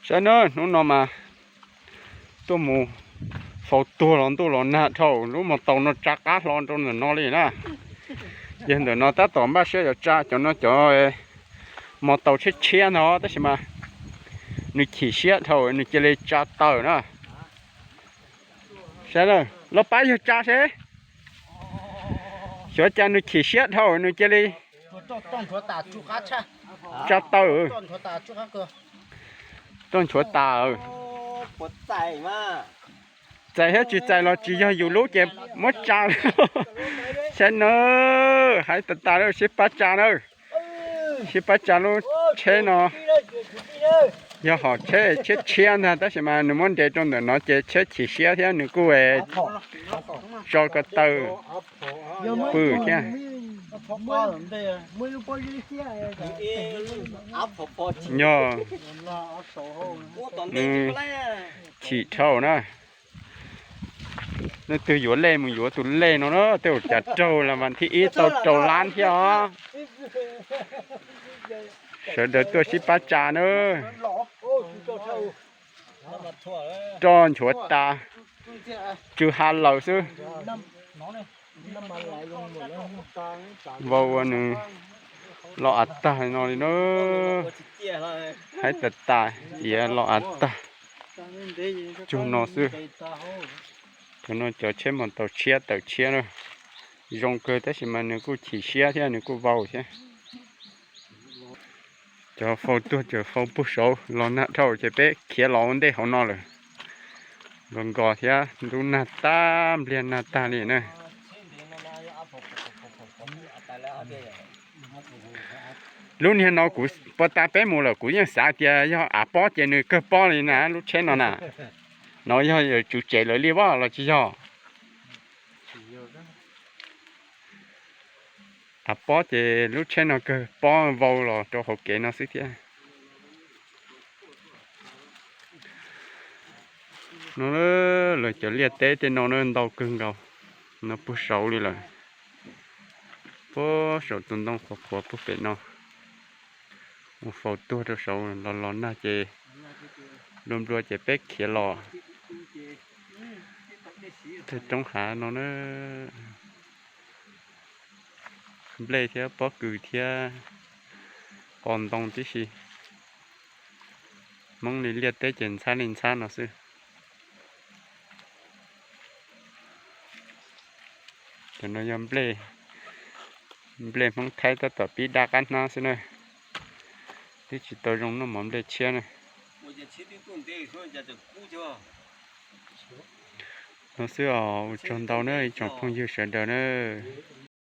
Saib na, hnub no mas tuaj mus faus tuag los ntuj los nag dhau, lub mos taus no tsa qab hlo rau ntawm no li na. Yog ntawm no tab tom npaj siab yuav tsa, cov no cov mos taus tshiab tshiab ntag tab sis mas nws chim siab dhau nws cia li tsa tawm na. Saib na, los pab yawg tsa seb. Xyov cas nws chim siab dhau nws cia li tsa tawm. Tuaj nchuav tas. Txais thiab tsis txais los tsis yog yus lub ces muab tsa. Saib na, hais tas tas lawm, sib pab tsa na. Sib pab tsa lub tsheb no. Yog hom tsheb tshiab tshiab ntag tab sis mas nws muab nres rau ntawm no ces tsheb chim siab thiab nws kuj tso ko taw pw thiab. Yog nws chim dhau na. Leej twg yuav lej mus yuav tus lej no na, tej zaum cas raug las vas thib ib tau rau lab thiab os. Sawv daws tuaj sib pab tsa na. Roj nchuav tas, tsw ha lawm xwb. Vau ua nws los av tag no li na. Haib tas tas, iav los av tag. Tsuag no xwb. Cov no cov tsheb mos taus tshiab tawm tshiab na. Zoo kawg tab sis mas nws kuj chim siab thiab nws kuj vau thiab. Cov faus tuag ces faus puag saud los nag dhau ces peb khiav los ua ntej hauv no lawm. Nkaus nkaus thiab ntub nag tag npliag nag tag li na. Lub niag no kuv puag ta peb mus lawm kuv yeej xav tias yog av pob ces nws kawg pob li na lub tsheb no na. No yog tswv tsev lawv li vaj los tsis yog? Av pob ces lub tsheb no kawg pob vau los rau hauv kev no xwb thiab. No lawv cov liaj teb tej no na ntau kawg nkaus, no puag saud li lawm. Puag saum tus ntoo qhuav qhuav puag pem no. Mus faus tuag rau saud los los nag ces nplua nplua ces peb khiav los. Tej roob hav no na, nplej thiab pob kws thiab qos ntoo tib si. Hmoob li liaj teb ces ntxhab li ntxhab no xwb. Cov no yog nplej, nplej Hmoob Thaib tab tom pib daj qab hnab xwb na. Twb tsis tau zoo noj mov nplej tshiab na. No xwb os, ua tsaug ntau na ib tsoom phooj ywg sawv daws na.